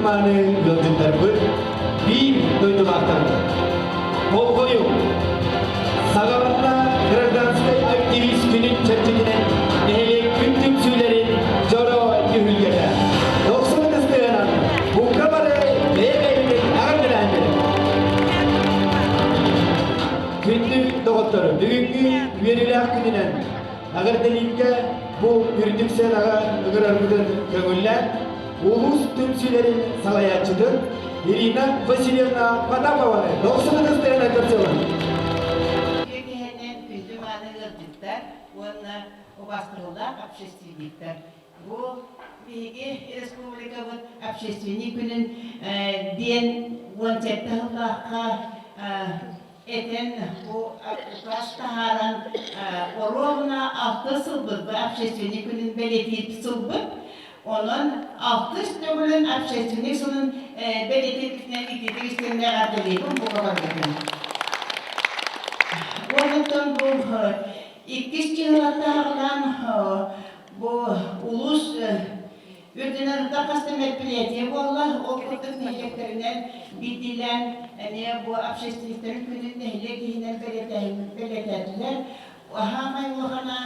Күндү-мааны ыалдьыттарбыт, биир дойдулаахтарбыт. Болҕойуҥ! Саҕаланна гражданскай активист күнүн чэрчитинэн нэһилиэкпит түмсүүлэрин дьоро түһүлгэтэ. Дохсун ытыстыынан бука бары бэйэ-бэйэбитин эҕэрдэлээн Күндү доҕоттору, бүгүҥҥү үөрүүлээх күнүнэн эҕэрдэлииргэ бу үрдүк сыанаҕа ыҥырарбытын көҥүллээн, улуус түмсүүлэрин салайааччытын Ирина Васильевна Потапованы дохсун ытыстарынан көрсөбүн. Үтүө киһинэн күндү мааны ыалдьыттар уонна убаастабыллаах общественниктар. Бу биһиги республикабыт общественник күнүн диэн 17 сыллаахха этэн бу указ таһааран оруобуна алтыс сылбыт бу общественник күнүн бэлиэтиир сылбыт. Онон алтыс төгүлүн общественник сылын бэлиэтиирбитинэн итиитик истиҥҥэ эҕэрдэлиибин бука баргытын. Онтон бу иккис чыһылаттааҕынан бу улуус Үрдүнэн утах хас да мероприятие буолла. Ол курдук нэһилиэктэринэн биирдиилээн эмиэ бу общественниктарын күнүн нэһилиэк иһинэн бэлиэтээтилэр. Аһаамай улахана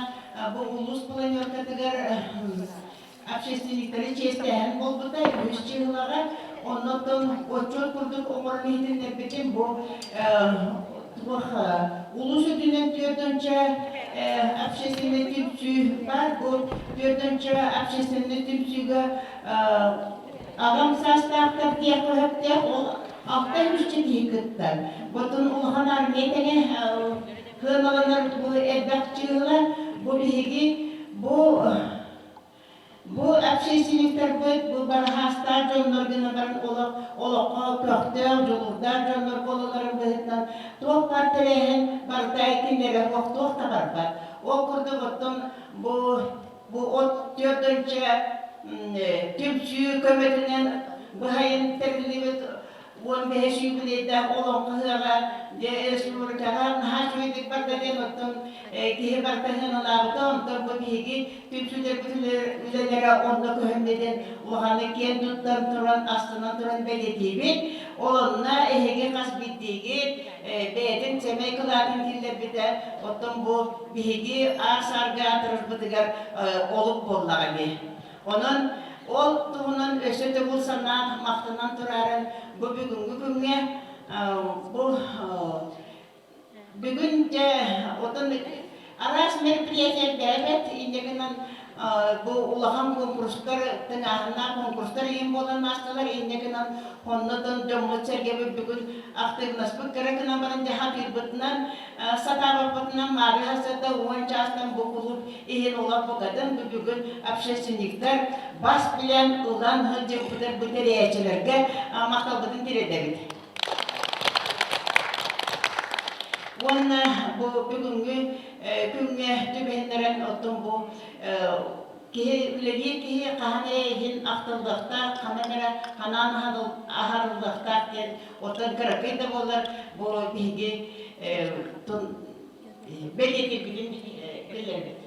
бу улуус планеркатыгар общественниктары чиэстээһин буолбута үһүс чыһылаҕа. Оннуттан отчуот курдук оҥорон иһитиннэрбитим бу туох улуус үрдүнэн түөртүнчэ общественнай түмсүү баар. Бу түөртүнчэ общественнай түмсүүгэ аҕам саастаахтар диэххэ сөптөөх ол алта үсчэ киһи кыттар. Ботун улахан армия тэҥэ кыаналанар бу элбэх чыыла бу биһиги бу Бу общественниктарбыт, бу бараһаастаах дьоннор гына баран олох олоххо көхтөөх, дьулуурдаах дьоннор буолалларын быһыытынан туох баар тэрээһин барыта кинилэрэ суох туох да барбат. Ол курдук оттон бу бу от түөртүнчэ түмсүү көмөтүнэн быһайын тэриллибит 15 юбилейдаах олоҥхо ыһыаҕа дьэ республикаҕа наһаа үчүгэйдик барда диэн оттон киһи барыта сыаналаабыта онтон бу биһиги түмсүүлэрбит үлэлэрэ онно көһүннэ диэн улаханнык киэн туттан туран астынан туран бэлиэтиибит ол онно эһиги хас биирдиигит бэйэтин сэмэй кылаатын киллэрбитэ оттон бу биһиги аар-саарга аатырарбытыгар олук буоллаҕа дии Онон ол туһунан өссө төгүл санаан, махтанан турарын бу бүгүҥҥү күҥҥэ бу бүгүн дьэ отон араас мероприятие элбээбэт инньэ гынан бу улахан конкурстар тыҥааһыннаах конкурстар иһин буолан аастылар инньэ гынан оннотон дьоммут-сэргэбит бүгүн актыыбынаспыт кыра гынан баран дьэ хатыырбытынан сатаабаппытынан маарыһа сарсыарда уон чаастан бу кулууп иһин олох букатын бу бүгүн общественниктар бас билэн ылан сылдьыбытыгар бу тэрийээччилэргэ махталбытын тириэрдэбит. Уонна бу бүгүҥҥү күҥҥэ түбэһиннэрэн оттон бу киһи үлэлиир киһи хаһан эрэ иһин ахтыллыахтаах, ханан эрэ ханаан аһарыллыахтаах диэн оттон кыракый да буоллар бу биһиги бэлиэтиирбитин биллэрэбит.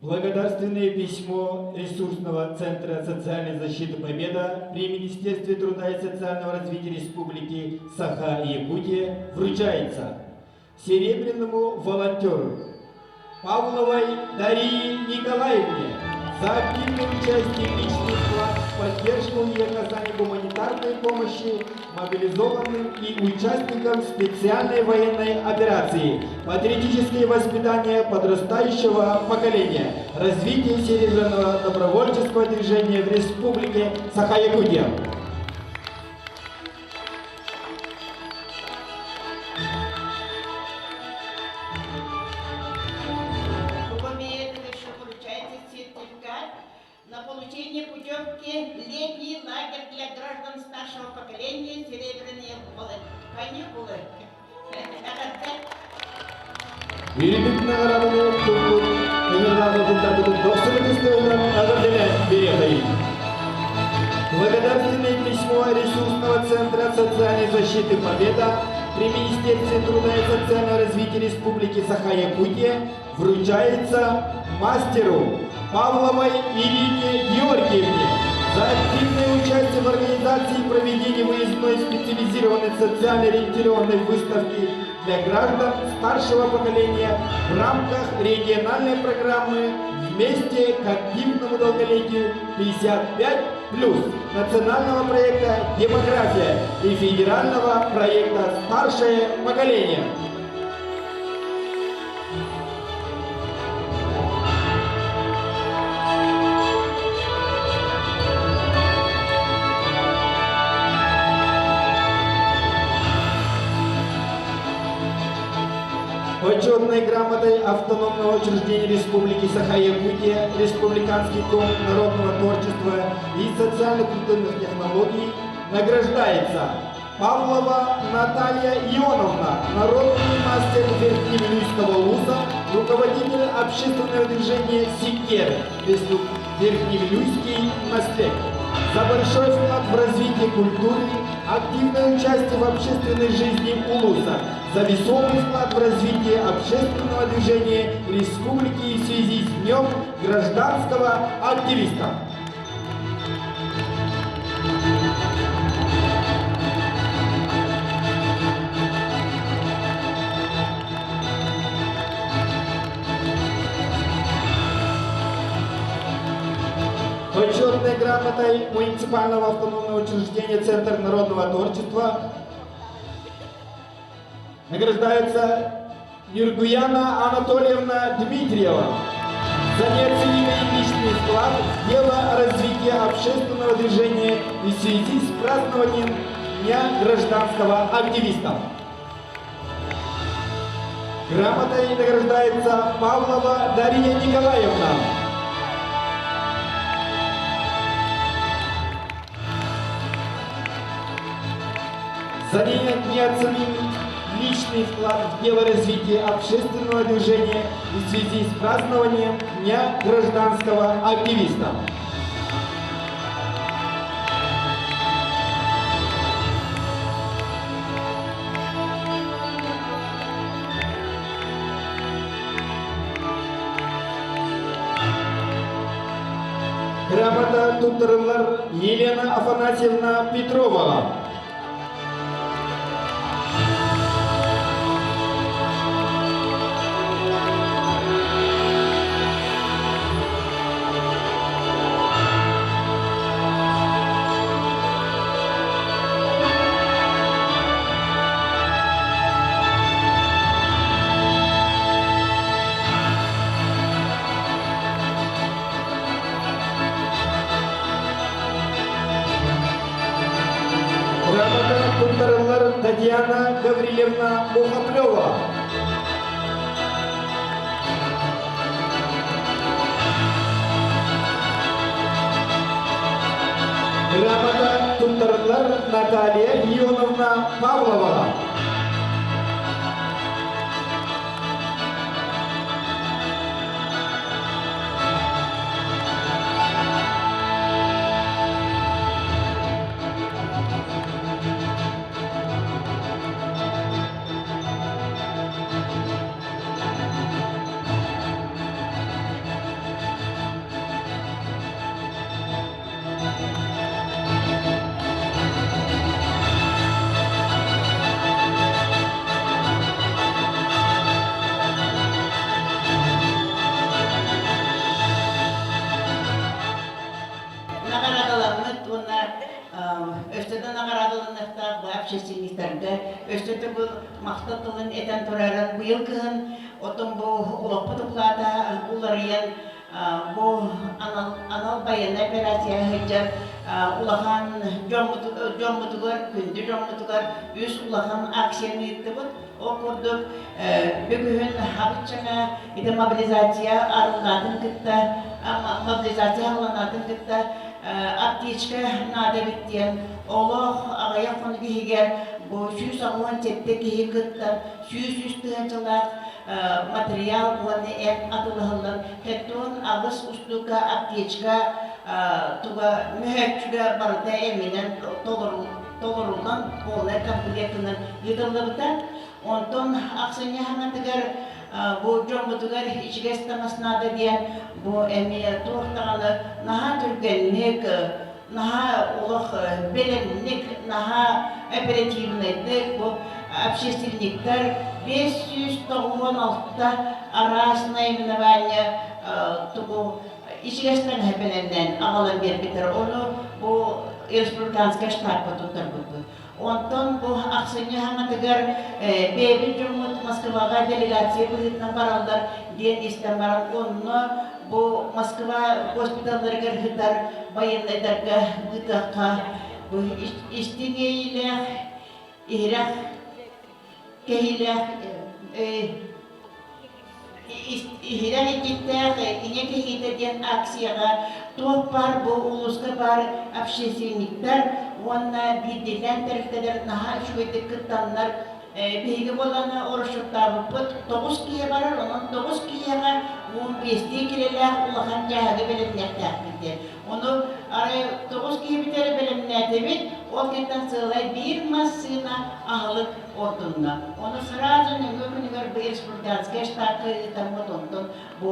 Благодарственное письмо Ресурсного центра социальной защиты «Победа» при Министерстве труда и социального развития Республики Саха и Якутия вручается серебряному волонтеру Павловой Дарье Николаевне за активное участие и личный вклад в поддержку и оказание гуманитарной помощи мобилизованным и участникам специальной военной операции, патриотическое воспитание подрастающего поколения, развитие серебряного добровольческого движения в Республике Саха-Якутия. На получение путевки в летний лагерь для граждан старшего поколения «Серебряные каникулы». Үрдүк наҕарааданы туппут ыҥырылаабытын дохсун ытыстыынан эҕэрдэлээн биэриэхэйин. Благодарственное письмо Ресурсного центра социальной защиты «Победа» при Министерстве труда и социального развития Республики Саха-Якутия вручается мастеру Павловой Ирине Георгиевне За активное участие в организации и проведении выездной специализированной социально ориентированной выставки для граждан старшего поколения в рамках региональной программы «Вместе к активному долголетию 55+,» национального проекта «Демография» и федерального проекта «Старшее поколение». Почетной грамотой автономного учреждения Республики Саха-Якутия, Республиканский дом народного творчества и социально-культурных технологий награждается Павлова Наталья Ионовна, народный мастер Верхневилюйского вуза, руководитель общественного движения «Сикер», Верхневилюйский наслед. За большой вклад в развитие культуры, активное участие в общественной жизни Улуса, за весомый вклад в развитие общественного движения республики в связи с Днем гражданского активиста. Почетной грамотой муниципального автономного учреждения Центр народного творчества награждается Нюргуяна Анатольевна Дмитриева за неоценимый личный вклад в дело развития общественного движения в связи с празднованием Дня гражданского активиста. Грамотой награждается Павлова Дарья Николаевна. За неоценимый личный вклад в дело развития общественного движения в связи с празднованием Дня гражданского активиста. Грамота туттарыллар Елена Афанасьевна Петрова. Грамота туттарыллар Татьяна Гаврилевна Мухоплева. Грамота туттарыллар Наталья Ионовна Павлова. Наҕараадаламмыт уонна өссө да наҕараадаланыахтаах бу общественниктарга өссө төгүл махтал тылын этэн турарын быйыл кыһын отон бу олохпут укулаата уларыйан бу анал анал байыаннай операция сылдьар улахан дьоммутугар күндү дьоммутугар үс улахан акцияны ыыттыбыт. Ол курдук бүгүһүн хабыччаҥа ити мобилизация арыллаатын кытта мобилизация аһылланаатын кытта аптечка наада эбит диэн олох аҕыйах хонук иһигэр бу 187 киһи кыттан 103 тыһыынчалаах материал уонна эт атылаһыллан 78 устуука аптечка туга мөһөөччүгэ барыта эминэн толоруллан полный комплектынан ыытыллыбыта. Онтон ахсынньы хаҥатыгар бу дьоммутугар ичигэс таҥас наада диэн бу эмиэ туох даҕаны наһаа түргэнник. Наһаа олох бэлэмник, наһаа оперативнайдык бу общественниктар 596 араас наименование тугу ичигэстэн бэлэмнээн аҕалан биэрбиттэр. Ону бу республиканскай штабка туттарбыппыт. Онтон бу ахсынньы хаҥатыгар бэйэбит дьоммут Москваҕа делегация быһыытынан бараллар диэн истэн баран, онно бу Москва госпиталларыгар сытар байыаннайдарга ыытыахха бу истиҥ иэйиилээх, иһирэх кэһиилээх Иһирэх иккиттээх Ийэ кэһиитэ диэн акцияҕа туох баар бу улууска баар общественниктар уонна биирдиилээн тэрилтэлэр наһаа үчүгэйдик кыттаннар биһиги буолан оросчуттаабыппыт 9 киһи барар, онон 9 киһиэхэ 15-тии килэлээх улахан дьааһыгы бэлэмниэхтээхпит диэн. Ону арай 9 киһибит эрэ бэлэмнээтибит, ол кэнниттэн сыалай биир массыына аһылык ордунна. Ону сразу нөҥүө күнүгэр бу республиканскай штабка ыытаммыт, онтон бу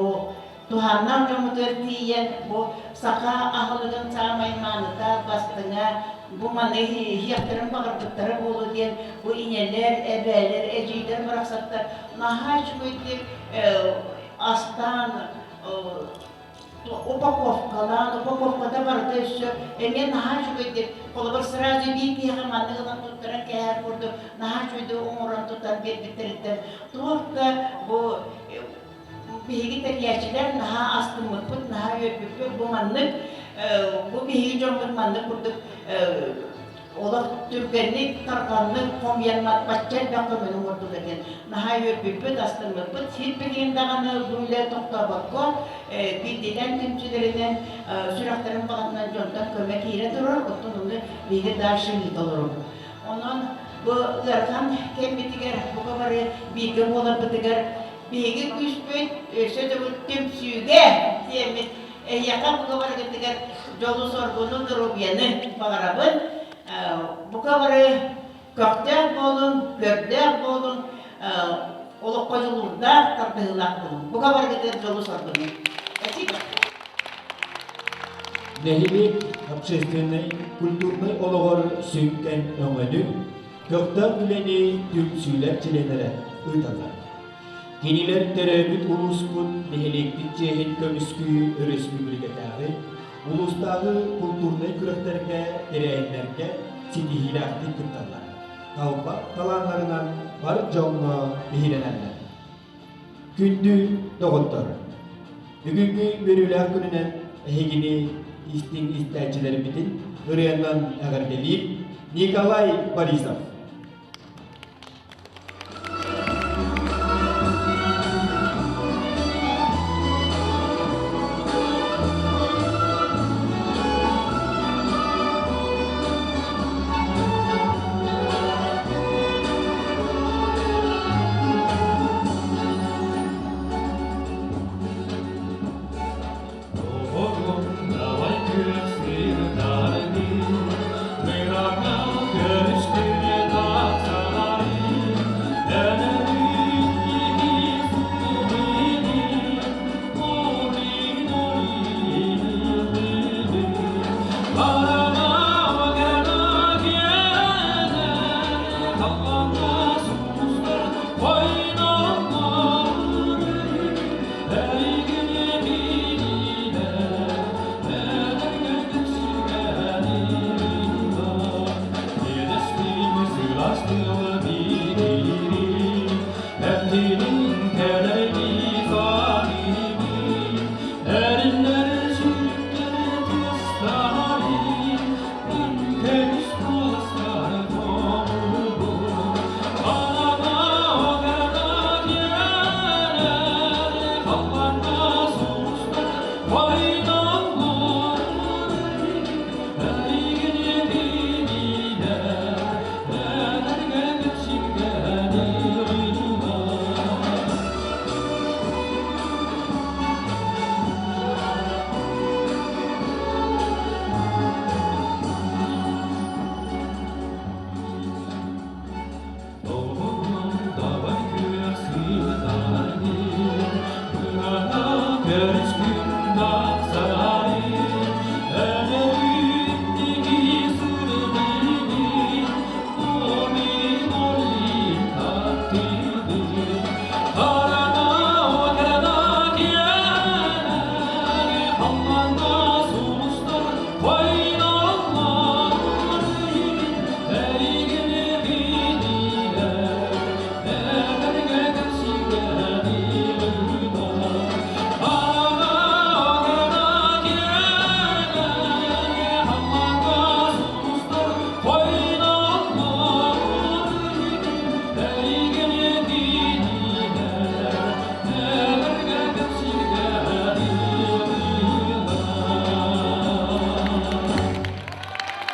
туһааннаах дьоммутугар тиийэн, бу саха аһылыгын саамай мааныта, бастыҥа, бу маны иһиэхтэрин баҕарбыттара буолуо диэн бу ийэлэр, эбээлэр, эдьиийдэр барахсаттар наһаа үчүгэйдик астаан упаковкалаан, упаковката барыта өссө эмиэ наһаа үчүгэйдик, холобур, сразу биир киһиэхэ маннык ылан туттаран кээһэр курдук наһаа үчүгэйдик оҥорон тутан биэрбиттэриттэн туох да бу биһиги тэрийээччилэр наһаа астыммыппыт, наһаа үөрбүппүт. Бу маннык бу биһиги дьоммут маннык курдук олох түргэнник, тарҕаннык хомуйан бачча элбэх көмөнү оҥордулар диэн наһаа үөрбүппүт, астыммыппыт. Сир билигин даҕаны бу үлэ тохтообокко биирдиилээн түмсүүлэринэн сүрэхтэрин баҕатынан дьонтон көмө киирэ турар, оттон ону биһиги дальше ыыта олоробут. Онон бу ыарахан кэммитигэр бука бары бииргэ буоларбытыгар биһиги күүспүт өссө төгүл түмсүүгэ диэммит эһиэхэ бука барыгытыгар дьолу-соргуну, доруобуйаны баҕарабын. Бука бары көхтөөх буолуҥ, көрдөөх буолуҥ, олоххо дьулуурдаах, тардыһыылаах буолуҥ. Бука барыгытыгар дьолу-соргуну. Спасибо. Нэһилиэк общественнай, культурнай олоҕор сүҥкэн өҥөнү, көхтөөх үлэни түмсүүлэр чилиэннэрэ ыыталлар. Кинилэр төрөөбүт улууспут нэһилиэкпит чиэһин көмүскүү өрөспүүбүлүкэтээҕи, улуустааҕы култуурунай күрэхтэргэ, тэрээһиннэргэ ситиһиилээхтик кытталлар. Талба талааннарынан бар дьоҥҥо биһирэнэллэр. Күндү доҕоттор! Бүгүҥҥү үөрүүлээх күнүнэн эһигини истиҥ истээччилэрбитин ырыанан эҕэрдэлиир Николай Борисов. Доҕорум, давай күөх сыырдары, Мыраҥа көрүстүлэр.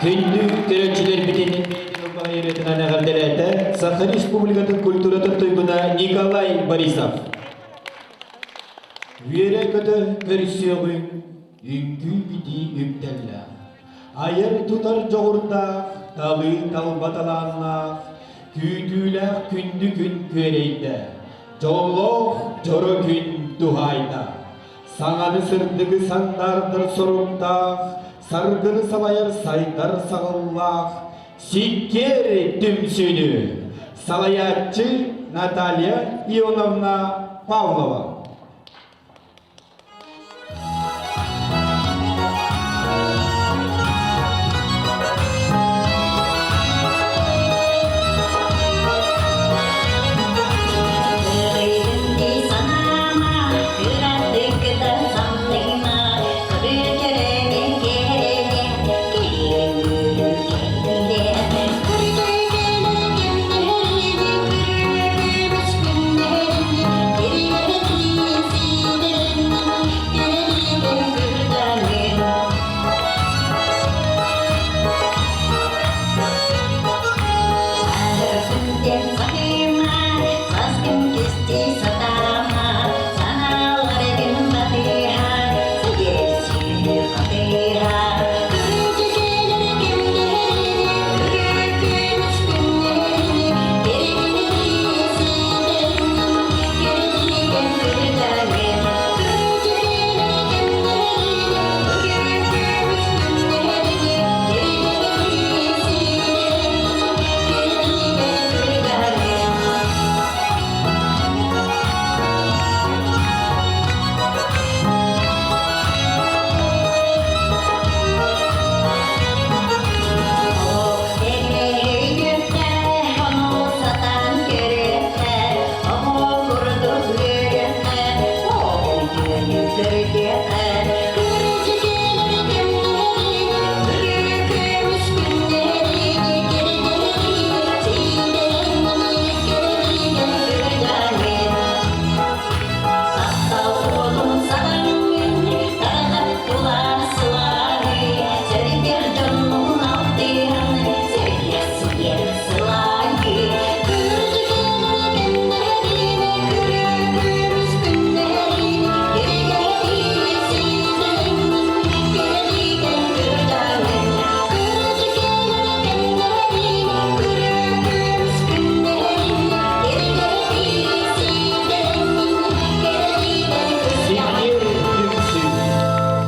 Күндү көрөөччүлэрбитин ырыатынан эҕэрдэлээтэ Саха Республикатын культуратын туйгуна Николай Борисов. Үөрэ-көтө көрсүөҕүҥ, үҥкүү-битии үктэллээх, айар-тутар дьоҕурдаах, талыы талба талааннаах, күүтүүлээх күндү күн күөрэйдэ, дьоллоох дьоро күн туһаайда. Саҥаны сырдыгы сандаардар соруктаах, саргыны салайар сайдар саҕыллаах, Сиккиэр түмсүүнү салайааччы Наталья Ионовна Павлова.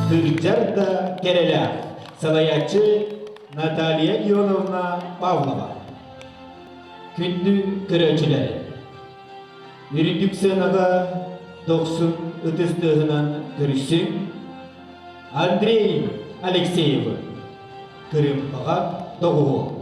Кырдьар да кэрэлээх салайааччы Наталья Ионовна Павлова. Күндү көрөөччүлэр, үрдүк сыанаҕа дохсун ытыс тыаһынан көрүссүҥ Андрей Алексеевы кырыымпаҕа доҕуһуол.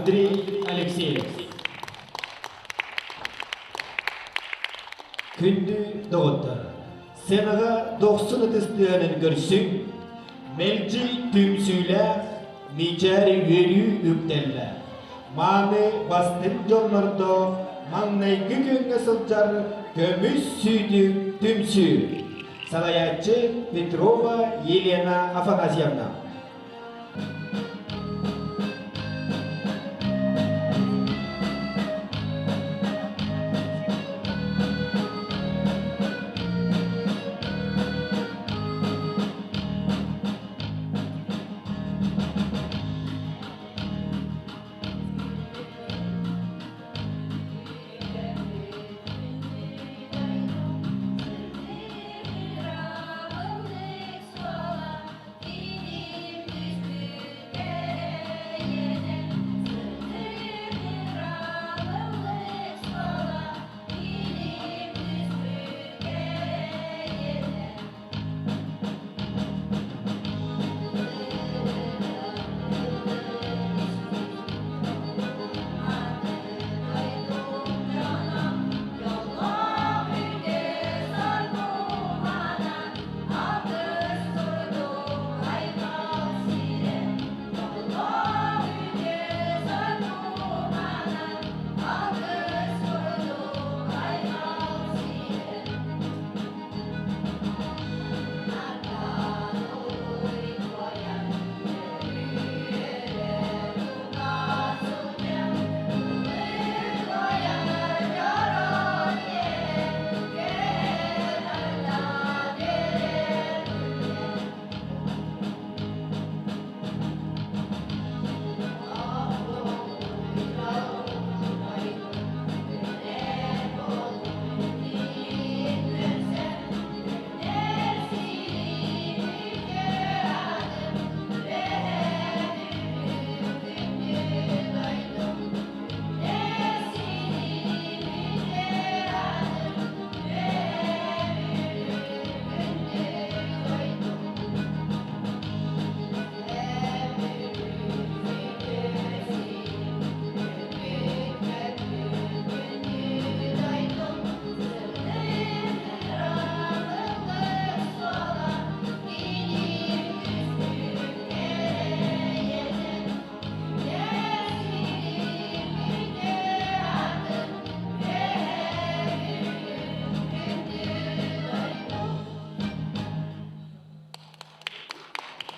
Андрей Алексеев. Күндү доҕоттор, сценаҕа дохсун ытыс тыаһын көрсүҥ, мэлдьи түмсүүлээх, мичээр үөрүү үктэллээх, мааны бастыҥ дьоннордоох маҥнайгы күҥҥэ сылдьар көмүс сүүтүк түмсүү. Салайааччы Петрова Елена Афанасьевна.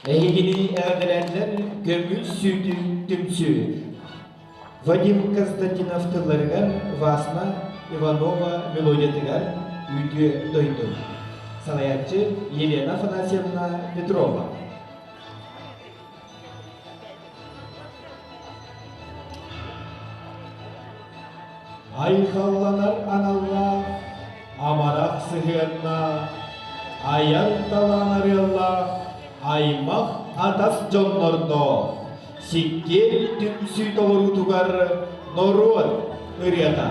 Эһигини эҕэрдэлээтилэр көмүс сүүтү түмсүү. Вадим Константинов тылларыгар Васна Иванова мелодиятыгар Үтүө дойду. Салайааччы Елена Афанасьевна Петрова. Айхалланар аналлаах, амарах сыһыаннаах, айар талаан арыаллаах, аймах атас дьоннордоох, сиккиэр түмсүү толоруутугар норуот ырыата.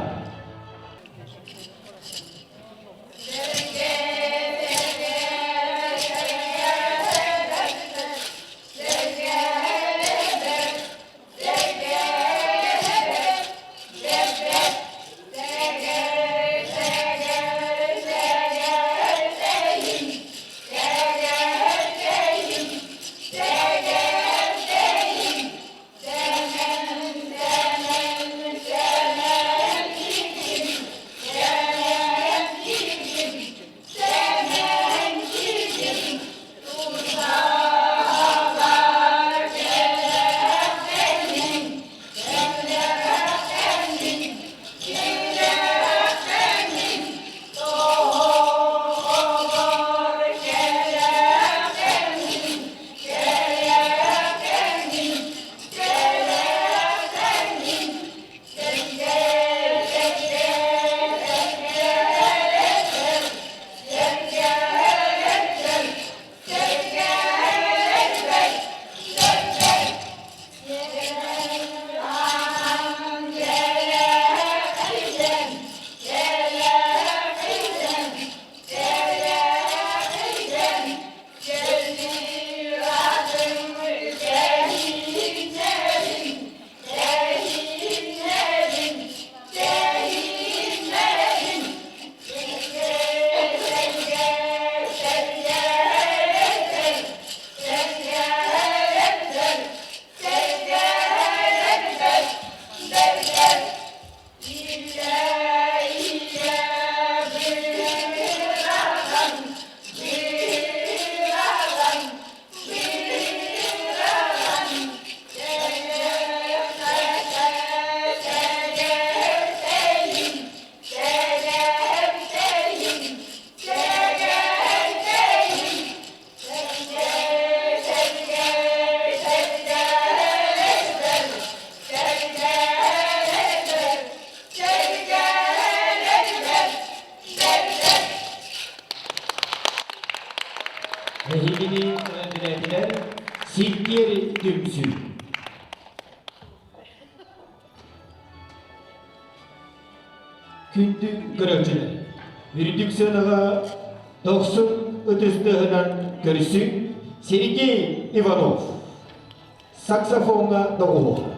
Эһигини эҕэрдэлээтилэр Сиккиэр түмсүү. Күндү көрөөччүлэр, үрдүк сыанаҕа дохсун ытыс тыаһынан көрсүҥ Сергей Иванов, саксофоҥҥа доҕуһуол.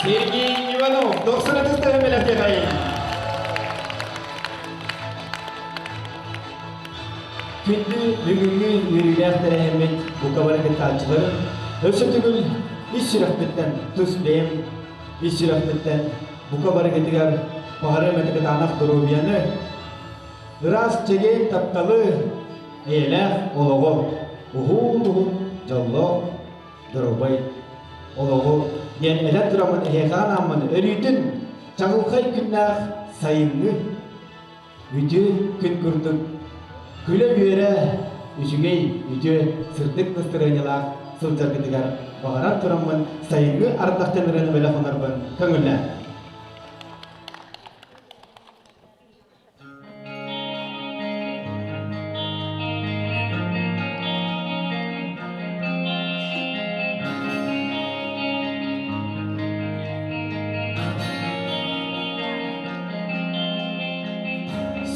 Сергей Иванов, 90 тыһы Күндү бүгүҥҥү үөрүүлээх тэрээһиммит бука бары кыттааччыларын өссө төгүл ис сүрэхпиттэн тус бэйэм ис сүрэхпиттэн бука барыгытыгар баҕарыам этэ кытаанах доруобуйаны, ыраас чэгиэн тапталы, эйэлээх олоҕу, уһун-уһун дьоллоох доруобай олоҕу диэн этэн тураммын эһиэхэ анааммын өрүүтүн чаҕылхай күннээх сайыҥҥы үтүө күн курдук күлэ-үөрэ үчүгэй үтүө сырдык настырыанньалаах сылдьаргытыгар баҕаран тураммын сайыҥҥы ардахтан ырыаны бэлэх онорбун көҥүллээн.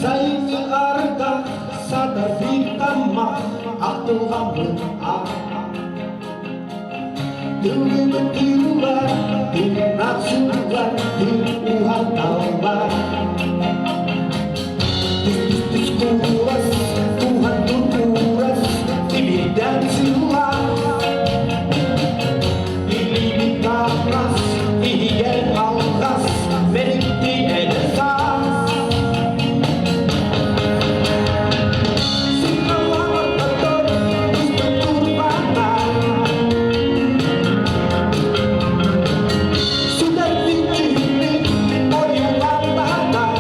Сайыҥҥы ардах сатар биир таммах ахтылҕаммыт аах. Тыллыбыт тыыллар, тыыннаах сыллар, тыын уһаталлар. Түс-түс куурас, туһан туркурас, тимирдэн сыллар. Илиибит таҥас, иһигэр алҕас, мэликти эдэр саас. Сыҥалаабаттар, быстык турбаттар. Сүтэрбит дьүһүммүт ойуулаабаттар.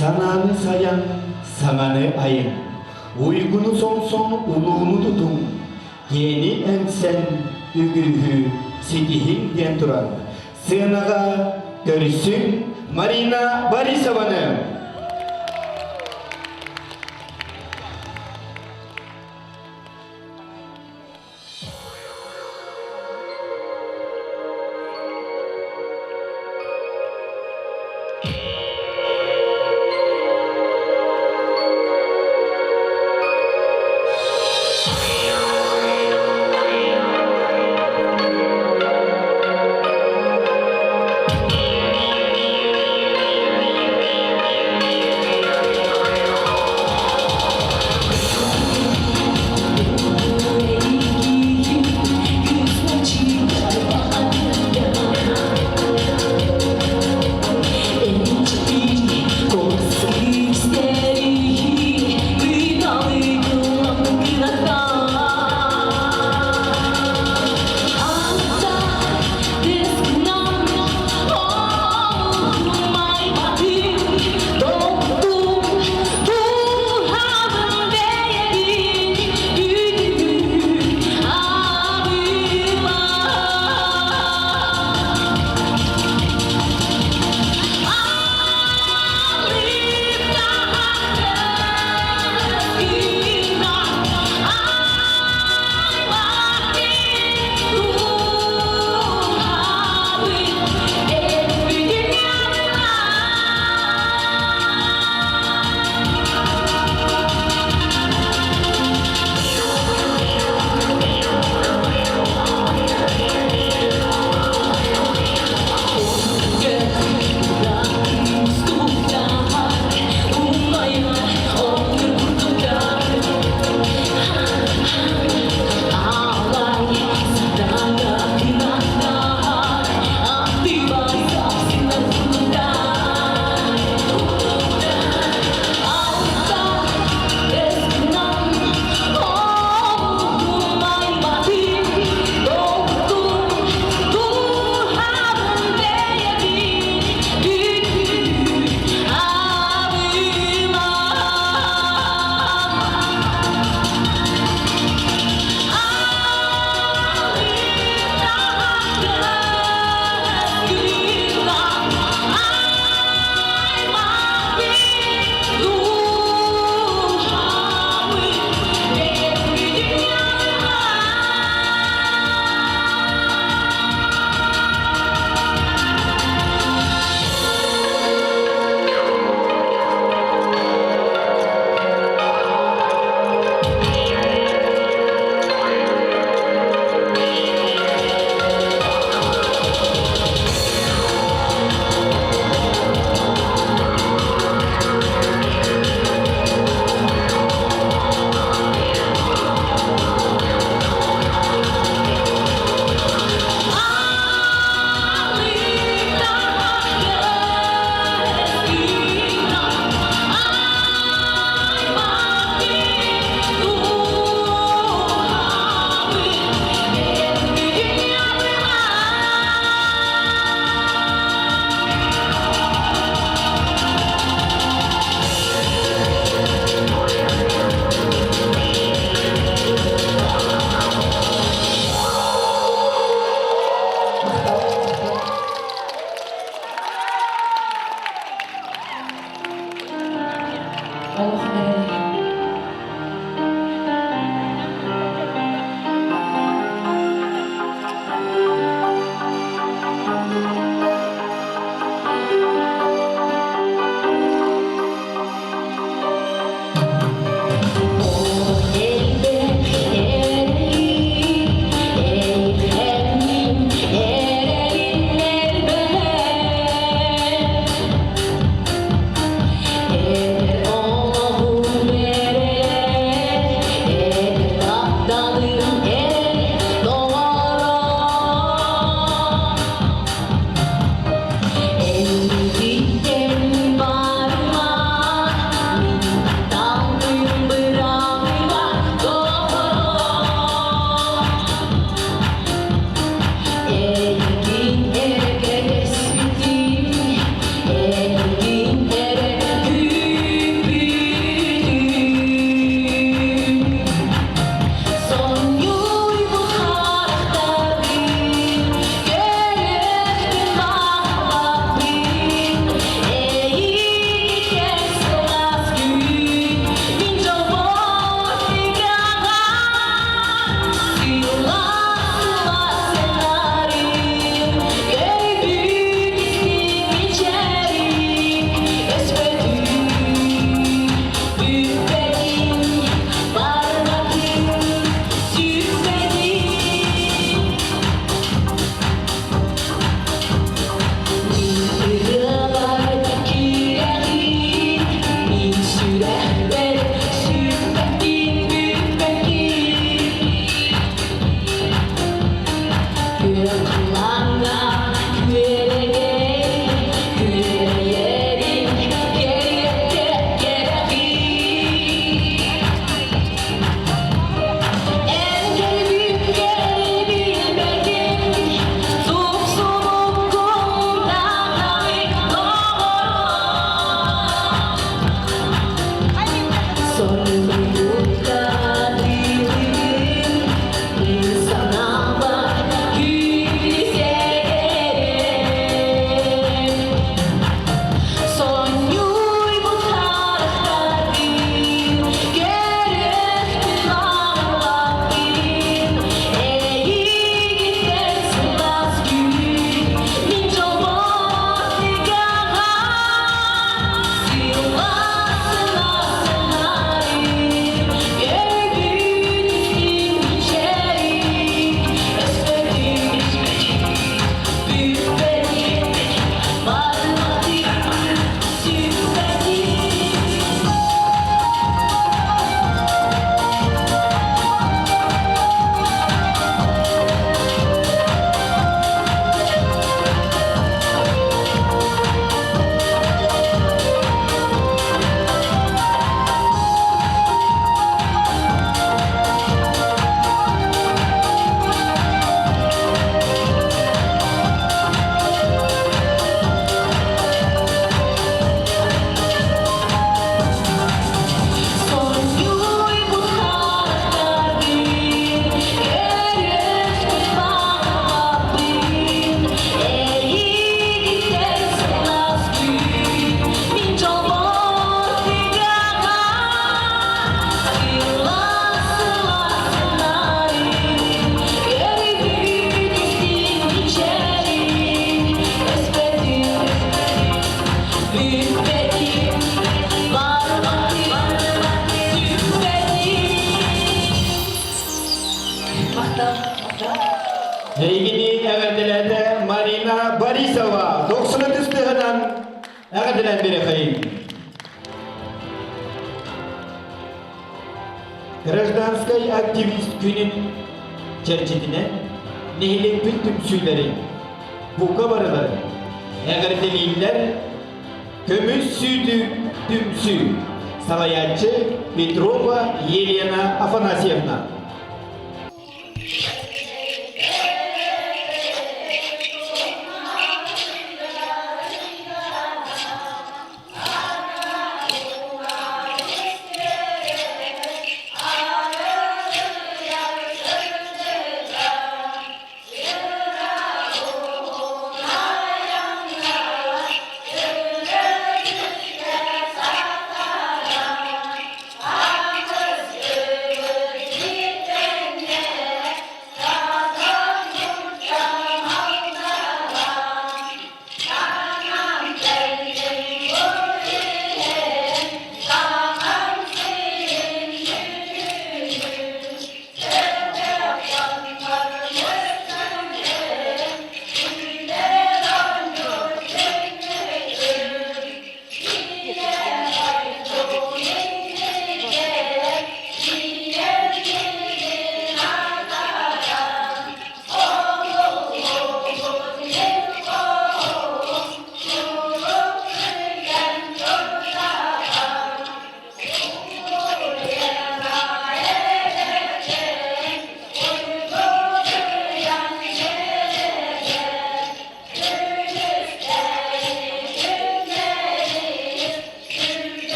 Санааны сайан, саҥаны айыҥ, уйгуну сомсон улууну тутуҥ, киэни эҥсэн үгүһү ситиһиҥ диэн туран, сыанаҕа көрсүҥ Марина Борисованы! Бүппэтим, барбатым, сүппэтим. Махтал, махтал. Эйигини эҕэрдэлээтэ Марина Борисова 93 тыһынан эҕэрдэлээн биэрэхэйин. Гражданскай активист күнүн чэрчитинэн нэһилиэкпит түмсүүлэрин, бука барыларын эҕэрдэлииллэр Көмүс сүүтү түмсүү салайааччы Петрова Елена Афанасьевна.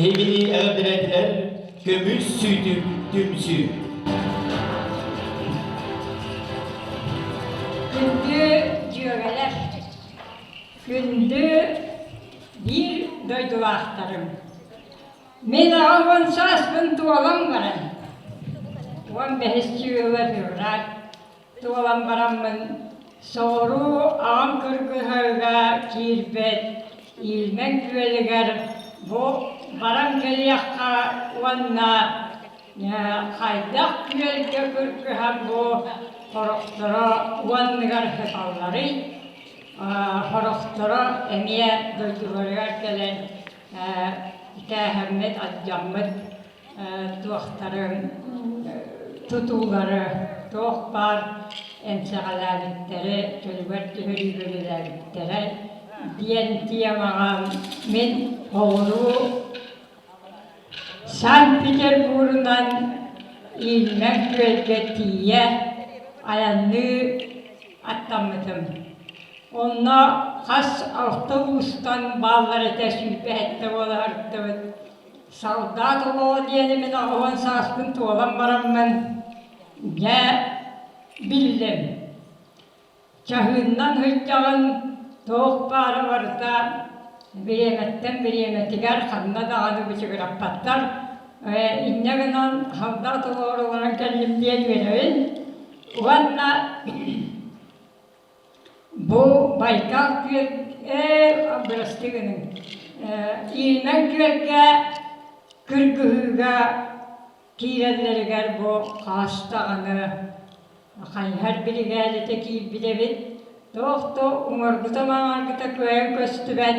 Эһигини эҕэрдэлээтилэр көмүс сүүтүк түмсүү. Күндү дьүөгэлэр, күндү биир дойдулаахтарым! Мин 80 сааспын туолан баран, 15 сүүрүгэр февраль туолан бараммын, соҕуруу аҕам кыргыһарга киирбит Иилмэн күөлүгэр бу баран кэлиэххэ уонна хайдах күөлгэ кыргыһан бу сорохторо уонныгар сыталларый, сорохторо эмиэ дойдуларыгар кэлэн Итээһэммит, алдьаммыт туохтарын, тутуулары туох баар эмсэҕэлээбиттэри чөлүгэр түһэрии үлэлээбиттэрэ диэн темаҕа мин оҕуруу Санкт-Петербурунан Ильмень күөлгэ тиийэ айанныы аттаммытым. Онно хас алта уустан бааллар этэ 27 буола сырыттыбыт. Солдат олоҕо диэни мин 80 сааспын туолан бараммын, дьэ, биллим. Чаһыыннан сылдьаҕын, туох баара барыта бириэмэттэн бириэмэтигэр ханна даҕаны бычыгыраппаттар. Инньэ гынан солдат олоҕор олорон кэллим диэн үөрэбин. Уонна Бу Байкал күөл ээ бырастыы гыныҥ Иинэн күөлгэ кыргыһыыга киирэллэригэр бу хас даҕаны хайыһар биригээдэтэ киирбит эбит. Туох да уҥуоргута-маҥааргыта кыайан көстүбэт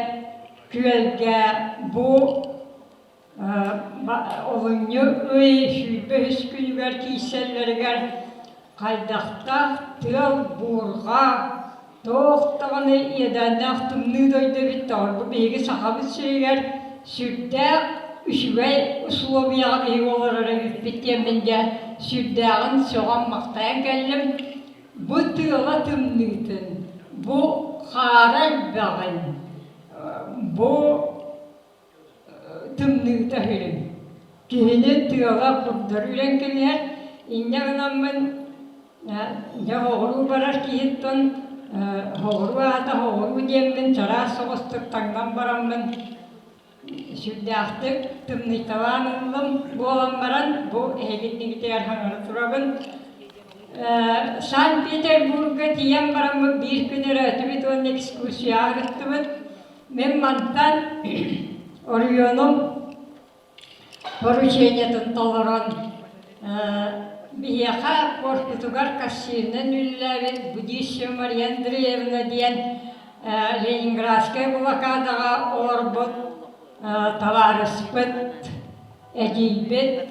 күөлгэ бу Олунньу ый 23 күнүгэр киирсэллэригэр хайдахтаах тыал, буурҕа, туох даҕаны иэдээннээх тымныы дойду эбит бу биһиги Сахабыт сиригэр сүрдээх үчүгэй условияҕа биһиги олорор эбиппит диэммин дьэ сүрдээҕин сөҕөн-махтайан кэллим. Бу тыала тымныытын, бу хаара элбэҕин, бу тымныыта үһү. Киһини тыала курдары үрэн кэбиһэр. Инньэ гынаммын дьэ оҕуруу барар киһиттэн Соҕуруу аата соҕуруу диэммин чараас соҕустук таҥнан бараммын сүрдээхтик тымныйталаан ыллым буолан баран бу эһиги иннигитигэр хаҥара турабын. Санкт-Петербурга тиийэн бараммыт биир күн өрөөтүбүт уонна экскурсияҕа ыыттыбыт. Мин мантан оройуонум поручениетын толорон биһиэхэ корпутугар кассирынан үлэлээбит Будищева Мария Андреевна диэн Ленинградскай блокадаҕа олорбут табаарыспыт, эдьиийбит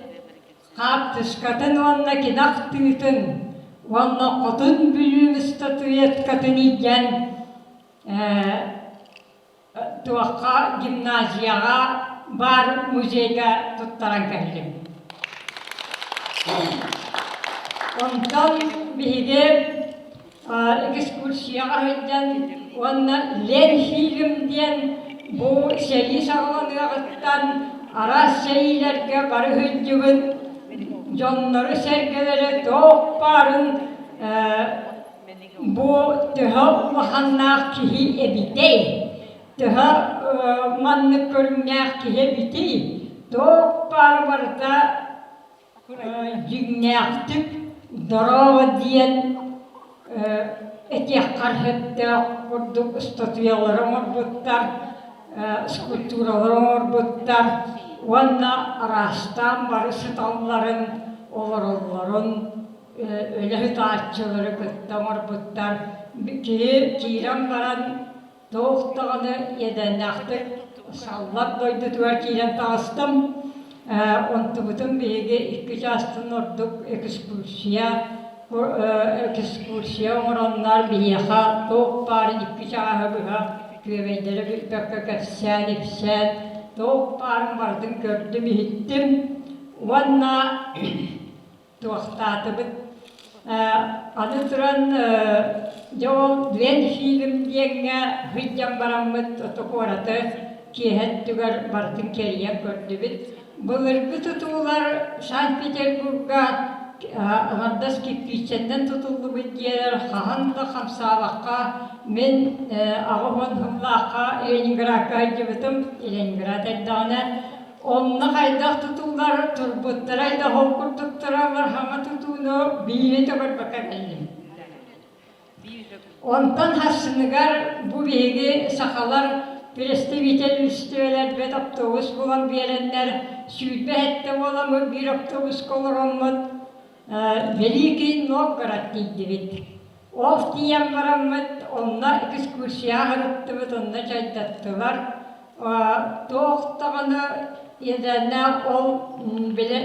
хаартыскатын уонна кини ахтыытын уонна Хотун Бүлүү статуэткатын илдьэн туохха гимназияҕа баар музейга туттаран кэллим. Онтон биһиги экскурсияҕа сылдьан уонна Ленфильм диэн бу сэрии саҕаланыаҕыттан араас сэриилэргэ бары сылдьыбыт дьоннору-сэргэлэри туох баарын Бу төһө улаханнаах киһи эбитэй, төһө маннык көрүҥнээх киһи эбитий, туох баар барыта дьиҥнээхтик дорообо диэн этиэххэр сөптөөх курдук ыстатыйалары оҥорбуттар, скульптуралары оҥорбуттар уонна араастаан бары сыталларын, олороллорун үлэһит-ааччылары кытта оҥорбуттар. Киһи киирэн баран туох даҕаны иэдээннээхтик саллар дойдутугар киирэн таҕыстым. Онтубутун биһиги икки чаастан ордук экскурсия экскурсия оҥороннор биһиэхэ туох баарын икки чааһы быһа күөмэйдэрэ бүппэккэ кэпсээн-ипсээн туох баарын барытын көрдүм-иһиттим уонна туохтаатыбыт. Аны туран, дьэ ол Ленфильм диэҥҥэ сылдьан бараммыт ото куораты киэһэ өттүгэр барытын кэрийэн көрдүбүт. Былыргы тутуулар Санкт-Петербурга аҥардас кирпииччэннэн тутуллубут дьиэлэр хаһан да хамсаабакка мин 80 сыллаахха Ленинградка сылдьыбытым. Ленинград эрдэҕинэ Онно хайдах тутуулар турбуттарай да ол курдук тураллар хаҥа тутууну биири да көрбөккө кэллим. Онтон хассыныгар бу биһиги сахалар представитель үстүөлэрбит автобус булан биэрэннэр 27 буоламмыт биир автобуска олороммут Великий Новгород тиийдибит. Ол тиийэн бараммыт онно экскурсияҕа ыыттыбыт, онно чайдаттылар. Туох даҕаны иэдээннээх ол били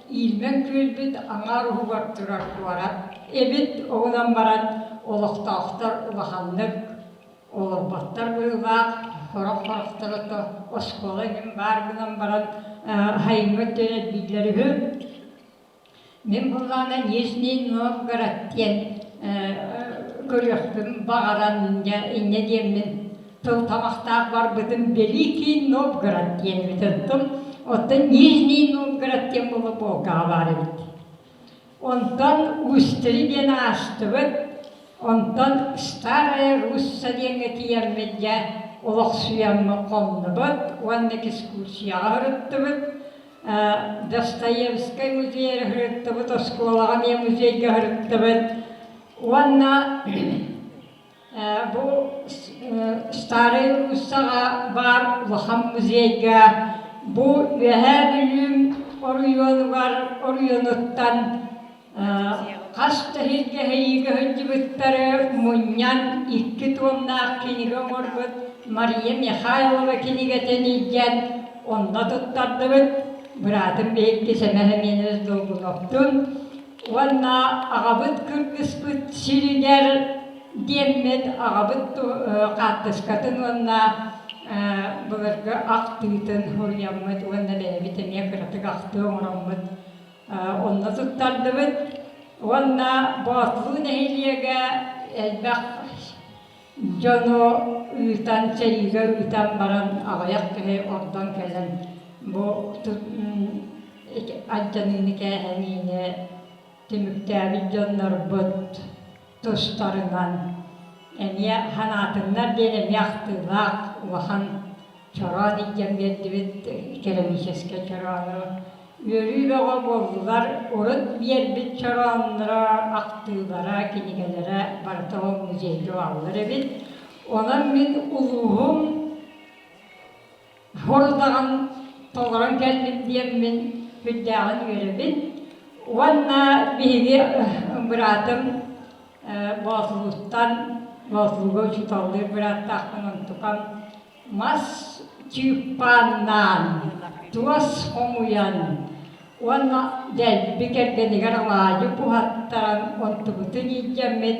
иилмэн күөлбүт аҥаар уһугар турар куорат эбит. Оҕунан баран олохтоохтор улаханнык олорботтор быһыылаах, сорох-сорохторо то оскуола иһин баар гынан баран сайыҥҥы өттүнэн элбииллэр үһү. Мин буоллаҕына Нижний Новгород диэн көрүөхпүн баҕаран дьэ инньэ диэммин тыл тамахтаах барбытым Великий Новгород диэн эбит оттон оттон Нижний Новгород диэн буола Волгаҕа баар эбит. Онтон Устри диэн аастыбыт, онтон Старая Русса диэҥҥэ тиийэммит дьэ олохсуйаммыт хоннубут уонна экскурсияҕа сырыттыбыт. Достоевскай музейы сырыттыбыт, оскуолаҕа эмиэ музейга сырыттыбыт уонна бу Старай Руссаҕа баар улахан музейга бу Үөһээ Бүлүүм оройуонугар оройуонуттан Хас да сиргэ сылдьыбыттары мунньан икки туомнаах кинигэ оҥорбут Мария Михайлова кинигэтин илдьэн онно туттардыбыт. Быраатым биһикки Сэмэ Семенович Долгуновтуун уонна аҕабыт кыргыспыт сиригэр диэммит аҕабыт хаартыскатын уонна былыргы ахтыытын суруйаммыт уонна бэйэбит эмиэ кыратык ахтыы оҥороммут Онно туттардыбыт уонна Боотулуу нэһилиэгэ элбэх дьону ыытан, сэриигэ ыытан баран аҕыйах киһи ордон кэлэн бу алдьаныыны кээһэниини түмүктээбит дьоннорбут тустарынан. Эмиэ ханаатыннар диэн эмиэ ахтыылаах улахан чороон илдьэн биэрдибит керамическай чороону. Үөрүү бөҕө буоллулар, урут биэрбит чороонноро, ахтыылара, кинигэлэрэ барыта ол музейга бааллар эбит. Онон мин улууһум Хорудаҕын толорон кэллим диэммин сүрдээҕин үөрэбин. Уонна биһиги быраатым Боотулууттан Боотулууга учууталлыыр бырааттаахпын онтукам мас чыыппааннаан, туос хомуйан уонна дэлби кэргэнигэр алаадьы буһаттаран онтубутун илдьэммит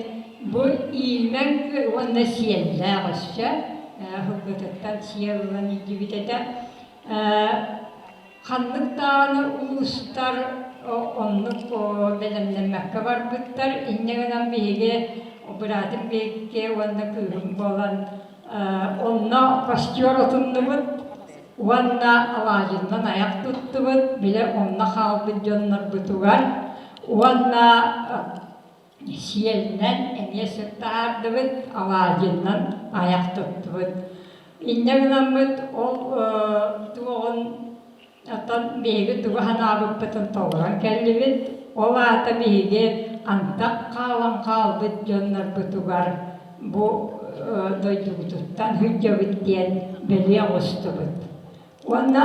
бу иилмэҥ уонна сиэллээх өссө ылбытыттан сиэл ылан илдьибит этэ. Ханнык даҕаны улуустар оннук бэлэмнэммэккэ барбыттар. Инньэ гынан биһиги быраатым биһикки уонна кыыһым буолан онно костер отуннубут уонна алаадьыннан айах туттубут, бile онно хаалбыт дьоннорбутугар уонна сиэлинэн эмиэ сыт таһаардыбыт, алаадьыннан айах туттубут. Инньэ гынаммыт ол туоҕун оттон биһиги тугу санаабыппытын толорон кэллибит. Ол аата биһиги антах хаалан хаалбыт дьоннорбутугар бу дойдубутуттан сылдьабыт диэн бэлиэ оҥостубут. Уонна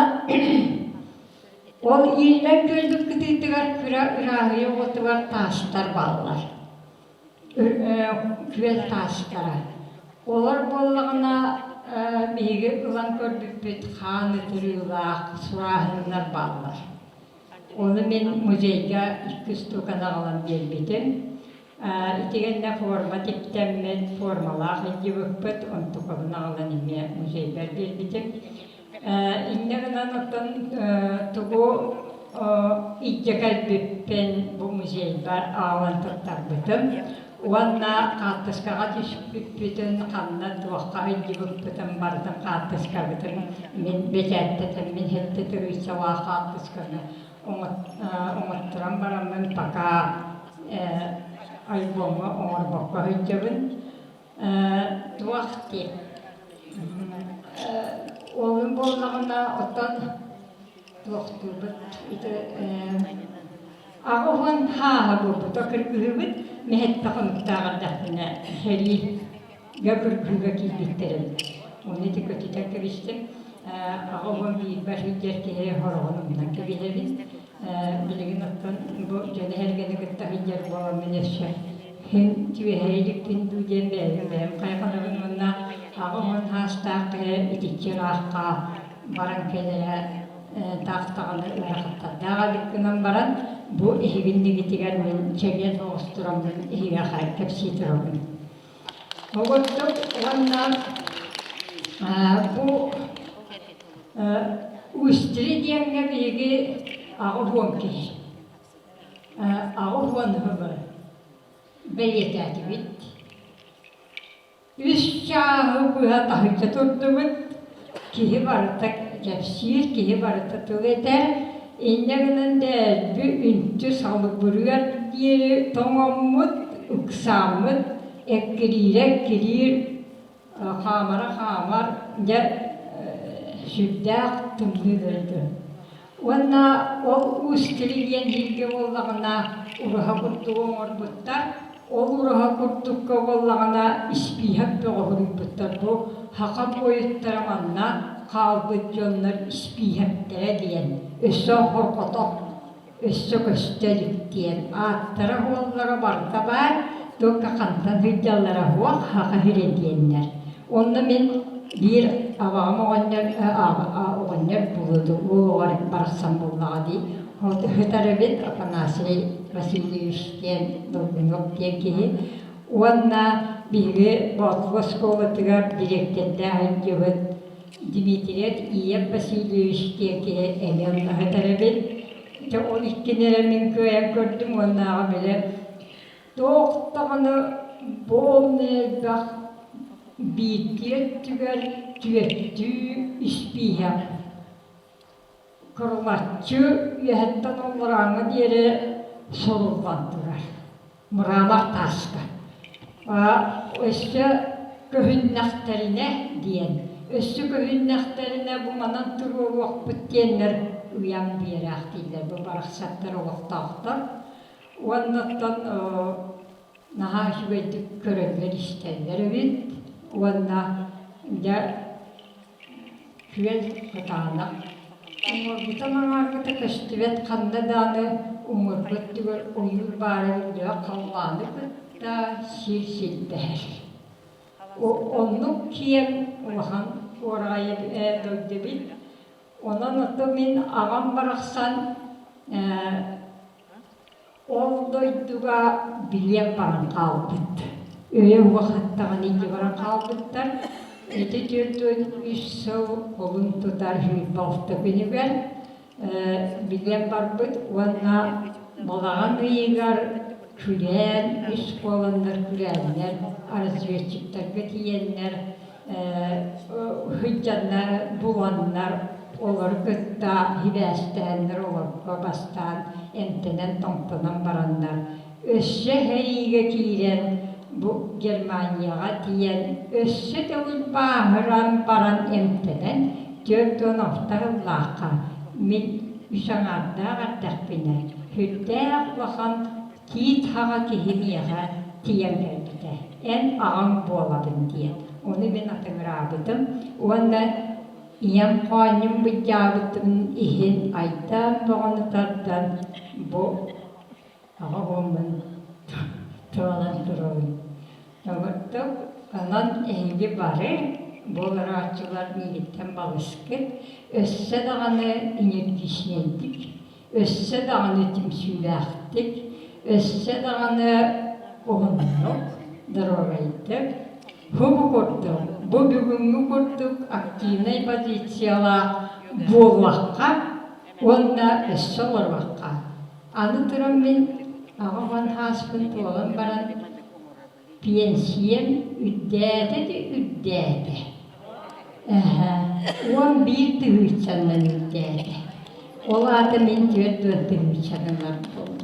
ол ииллэн күөлбүт кытыытыгар кыра ырааһыйа оҕотугар таастар бааллар. Күөл таастара. Олор буоллаҕына биһиги ылан көрбүппүт хаан ытырыылаах сурааһыннар бааллар. Ону мин музейга икки штуканы аҕалан биэрбитим. Итигэннэ форма тиктэммит, формалаах илдьибиппит, онтукабын аҕалан эмиэ музейбар биэрбитим. Инньэ гынан оттон тугу илдьэ кэлбиппин бу музейбар аҕалан туттарбытым. Уонна хаартыскаҕа түспүппүтүн, ханна туохха илдьибиппитин барытын хаартыскабытын мин бэчээттэтэммин сэттэ тыһыынчалаах хаартысканы оҥотторон бараммын пока альбомҥа оҥорбокко сылдьабын. Туох диэн Уолум буоллаҕына оттон туохтуубут ити 80 хааһа буолбута кыргыһыыбыт мэһэттэ хонуктаах эрдэхпинэ сэриигэ кыргыһыыга киирбиттэр эбит. Ону ити көтүтэн кэбистим. 81-бэр сылдьар киһи хороҕун умнан кэбиһэбин. Билигин оттон бу дьону сэргэни кытта сылдьар буоламмын өссө син түөһэ иликпин дуу диэн бэйэбин бэйэм хайҕанабын уонна 80 саастаах киһи итиччэ ыраахха баран кэлэрэ таах даҕаны ыарахаттардаах эбит гынан баран бу иһигиннигитигэр мин чэгиэн соҕус тураммын иһиэхэ кэпсии турабын. Оҕурдук уонна бу Устри диэҥҥэ биһиги 80 киһи, 80 сылы бэлиэтээтибит. Үс чааһы быһа таһырдьа турдубут. Киһи барыта кэпсиир, киһи барыта тыл этэр. Инньэ гынан дэлби үнтү салыбырыар диэри тоҥоммут, ыксааммыт, эккириирэ эккириир, хаамара хаамар, дьэ сүрдээх тымныы дойду. Уонна ол Уус-Кили диэн бииргэ буоллаҕына ураһа курдугу оҥорбуттар. Ол ураһа курдукка буоллаҕына испииһэк бөҕө суруйбуттар. Бу саха буойуттара манна хаалбыт дьоннор испииһэктэрэ диэн өссө хорҕотох өссө көстө илик диэн ааттара-суоллара барыта баар, только хантан сылдьаллара суох саха сирэ диэннэр. Онно мин биир абаҕам оҕонньор оҕонньор буолуо уол оҕо барахсан буоллаҕа дии. Сытар эбит Афанасий Васильевич диэн Долгунов диэн киһи. Уонна биһиги Боотулу оскуолатыгар дириэктэрдээх сылдьыбыт Дмитриев Иев Васильевич диэн киһи эмиэ онно сытар эбит. Дьэ ол иккини эрэ мин кыайан көрдүм уоннааҕы били туох даҕаны буолна элбэх биирдии өттүгэр түөртүү испииһэк курулаччы үөһэттэн оллурааҥҥа диэри суруллан турар мрамор тааска. Өссө көһүннэхтэринэ диэн, өссө көһүннэхтэринэ бу манан туруоруохпут диэннэр ыйан биэрээхтииллэр бу барахсаттар олохтоохтор. Уонна оттон наһаа үчүгэйдик көрөллөр-истэллэр эбит уонна дьэ күөл кытаанах уҥуоргута маҥааргыта көстүбэт ханна даҕаны уҥуоргу өттүгэр ойуур баара биллибэт халлааны кытта сир силбэһэр. Оннук киэҥ улахан уораҕай дойду эбит. Онон ото мин аҕам барахсан Ол дойдуга билиэн баран хаалбыт. Өйө уһаттаҕын илдьэ баран хаалбыттар. Ити 43 сыл кулун тутар 26 күнүгэр билиэн барбыт уонна балаҕан ыйыгар күрээн, үс буоланнар күрээннэр, разведчиктарга тиийэннэр сылдьаннар буланнар олору кытта сибээстэһэннэр олорго бастаан эмтэнэн-томтонон бараннар өссө сэриигэ киирэн бу Германияҕа тиийэн өссө төгүл бааһыран баран эмтэнэн 46 сыллаахха мин үс аҥаардаах эрдэхпинэ сүрдээх улахан Тиит хаҕа киһи миэхэ тиийэн кэлбитэ, эн аҕаҥ буолабын диэн. Ону мин атыҥыраабытым уонна ийэм хоонньум быдьаабытын иһин айдаан бөҕөнү тардан бу аҕа уоммун туолан турабын. Доҕордук, онон эһиги бары бу олорооччулар миигиттэн балыскыт, өссө даҕаны энергичнэйдик өссө даҕаны түмсүүлээхтик, өссө даҕаны уһуннук, доруобайдык, бу курдук, бу бүгүҥҥү курдук активнай позициялаах буолуохха уонна өссө олоруохха. Аны туран мин 80 сааспын туолан баран Пенсиям үрдээтэ да үрдээтэ. Эһэ, 11 тыһыынчаннан үрдээтэ. Ол аата мин 40 тыһыынчанан буоллум.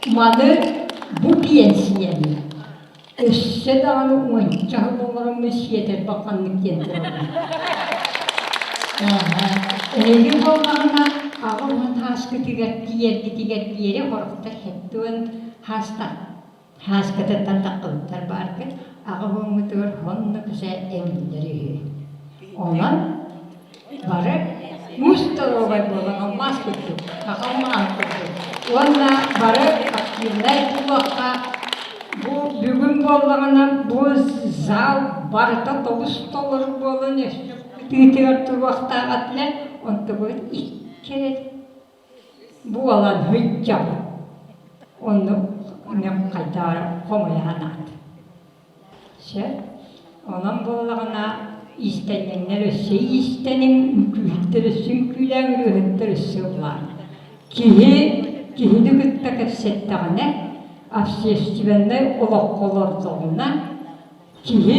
Маны бу пенсияны өссө даҕаны уонча сыл олороммун сиэтэрбэх ханнык диэн турабын. Эһэ, эһиги буоллаҕына 80 сааскытыгар тиийэргитигэр диэри сорохтор 70 саастаах Һааскатыттан таххыбыттар бааргыт, аҕа уоҥҥутугар оннук үсэ эбиллэр үһү. Онон бары муус доруобай буолан алмаас курдук, саха алмааһын курдук. Уонна бары активнай буолуохха бу бүгүн буоллаҕына бу зал барыта тобус толору буолан өссө кытыытыгар туруохтаах этилэр, онтубут икки эрэ буолан сылдьабыт. Оннук хайдах хомуйа санаат. Сөп. Онон буоллаҕына иистэнньэҥнэр өссө иистэниҥ, үҥкүүһүттэр өссө үҥкүүлээҥ, ырыаһыттар өссө ыллааҥ. Киһи киһини кытта кэпсэттэҕинэ, общественнай олоххо олордоҕуна, киһи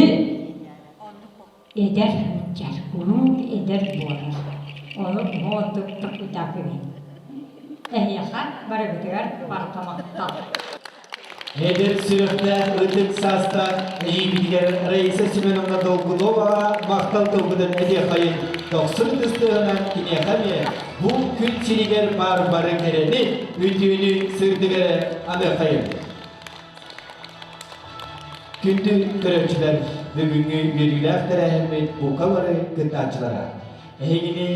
Эдэр сылдьар, куруук эдэр буолар. Ону оҕотук токутаакыбын. Эһиэхэ барыгытыгар барҕа махтал. Эдэр сүрэхтээх ытык саастаах эйиибитигэр Раиса Семеновна Долгуноваҕа махтал тылбытын этиэххэйин дохсун ытыстыһынан киниэхэ эмиэ бу күн сиригэр баар бары кэрэни, үтүөнү, сырдык эрэ аныаххайын. Күндү көрөөччүлэр, бүгүҥҥү үөрүүлээх тэрээһиммит бука бары кыттааччылара. Эһигини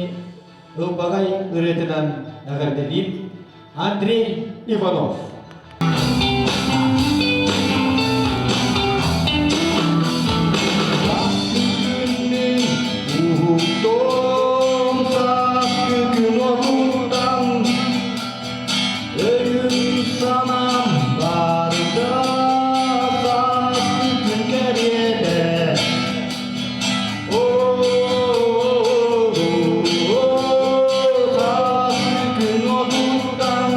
ылбаҕай ырыатынан эҕэрдэлиир Андрей Иванов. Уһуктуом сааскы күн отуттан Өйүм-санаам барыта сааскы күн кэриэтэ. Оо, сааскы күн отуттан.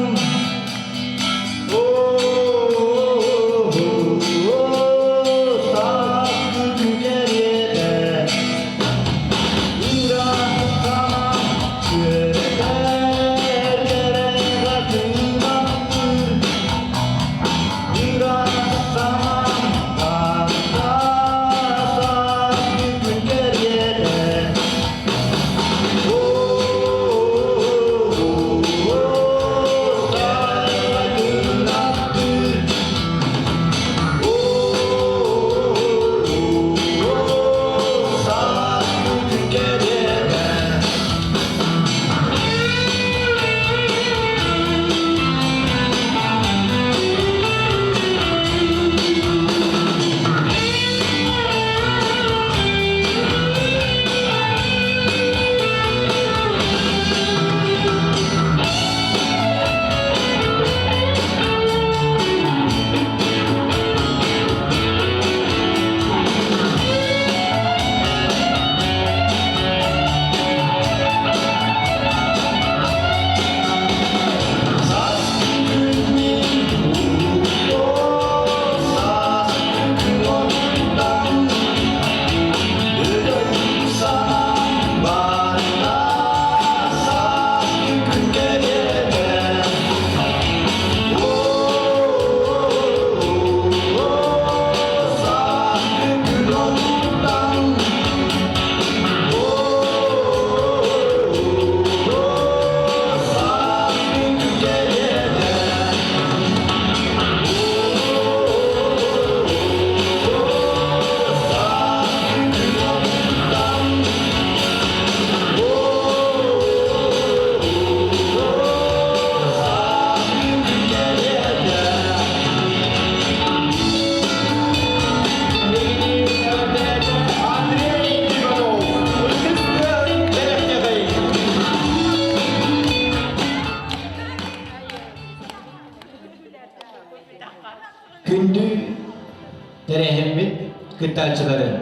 кыттааччыларын,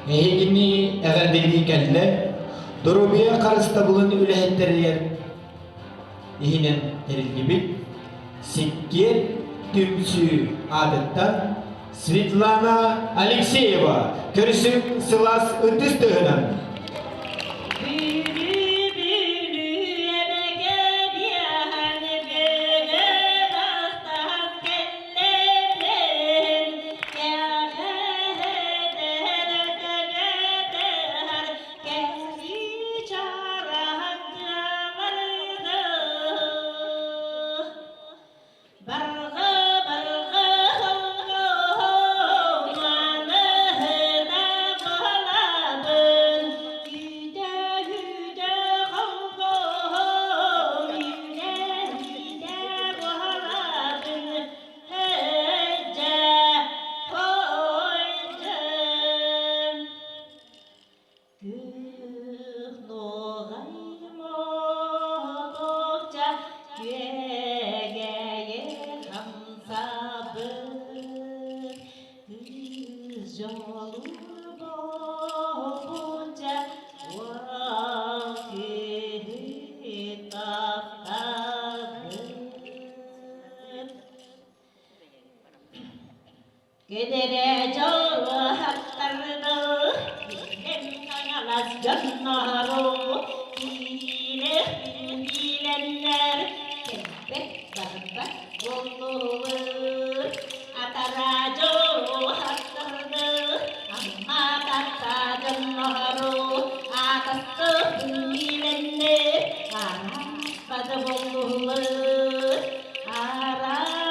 эһигини эҕэрдэлии кэллэ, доруобуйа харыстабылын үлэһиттэригэр иһинэн тэриллибит Сиккиэр түмсүү аатыттан Светлана Алексеева көрсүҥ сылаас ытыс тыаһынан. Кэдэрэ дьолуһаттарда, биллэн хаҥалас дьоннору, киилэх билэннэр, кэлбэт барбат буоллулар. Атара дьолуһаттарда, амма татта дьоннору, атастых билэннэр, араспат буоллулар. Аранаспат.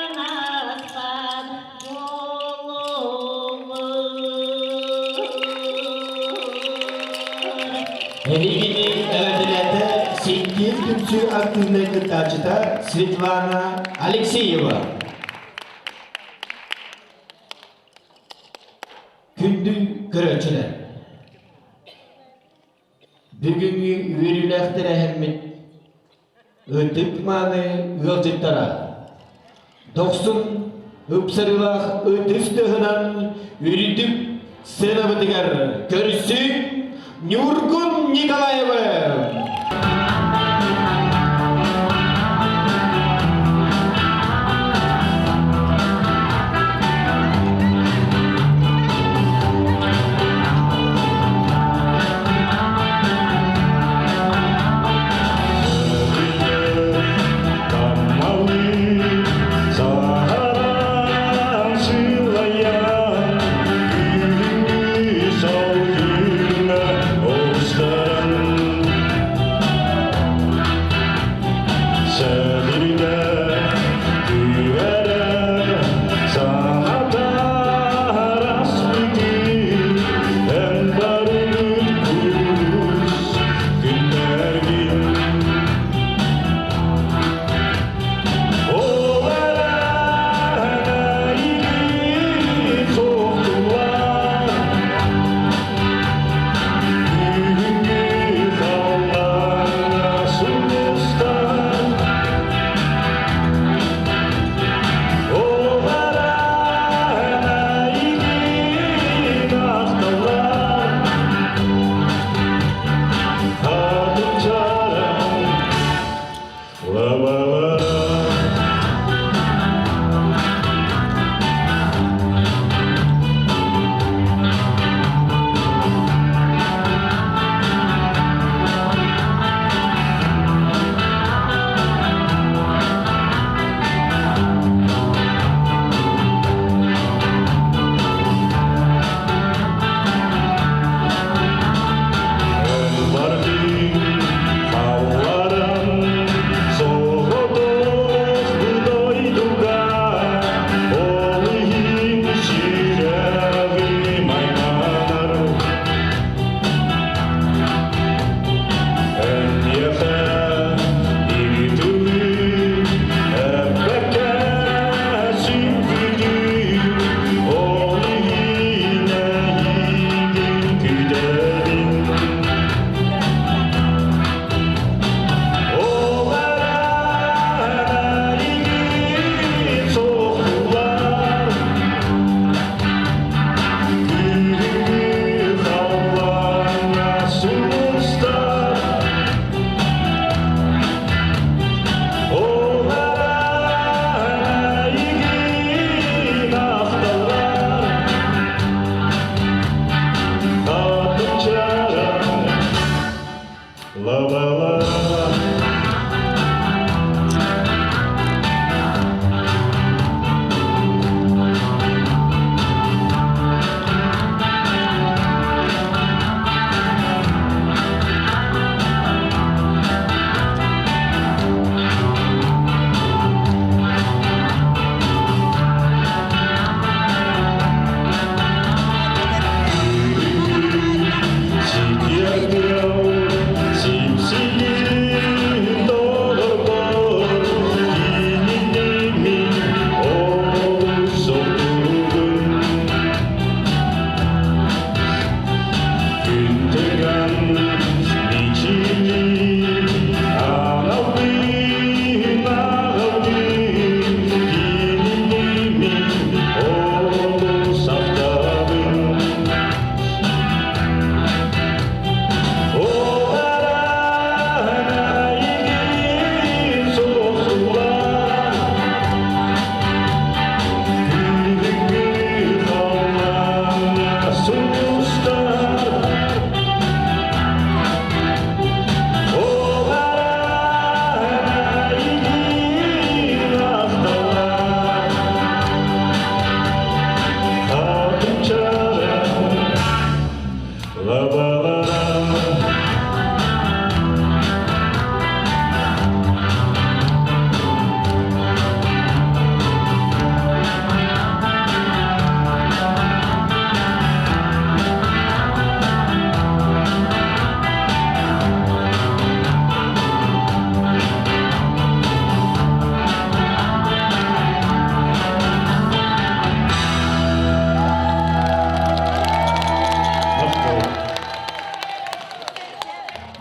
Эһигини эҕэрдэлээтэ Сиккиэр түмсүү актыыбынай кыттааччыта Светлана Алексеева. Күндү көрөөччүлэр! Бүгүҥҥү үөрүүлээх тэрээһиммит ытык-мааны ыалдьыттара дохсун ыпсарыылаах ытыс тыаһынан үрдүк сценабытыгар көрсүҥ Ньургун Николаевы!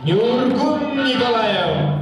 Ньургун Николаев.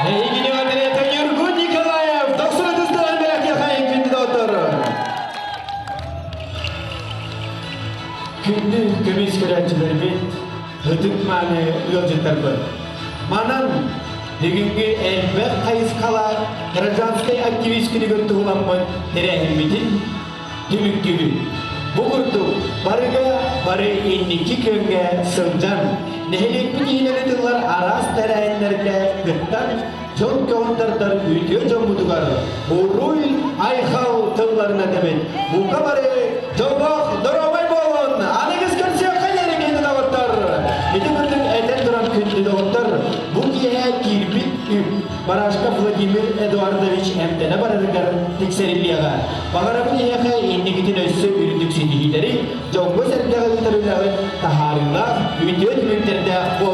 Эйигини Андреята Ньургун Николаев, дохсун ытыстарын бэлэхтиэхэйин күндү доҕоттор! Күндү көмүс көрөөччүлэрбит, ытык мааны ыалдьыттарбыт. Манан бүгүҥҥү элбэх хайысхалаах гражданскай активист күнүгэр туһуламмыт тэрээһиммитин түмүктүүбүт. Бу курдук барыга бары инники күөҥҥэ сылдьан, нэһилиэкпит иһинэн ыытыллар араас тэрээһиннэргэ кыттан, дьон көҕүн тардар үтүө дьоммутугар уруй айхал тылларын этэбит. Бука бары дьоллоох доруобай буолун! Аныгыс көрсүөххэ диэри күндү доҕоттор! Ити курдук этэн туран күндү доҕоттор, бу киэһэ киирбит үп Барашков Владимир Эдуардович эмтэнэ барарыгар тиксэриллиэҕэ. Баҕарабын эһиэхэ инникитин өссө үрдүк ситиһиилэри, дьоҥҥо-сэргэҕэ ыытар үлэҕит таһаарыылаах, үтүө түмүктэрдээх буоллун!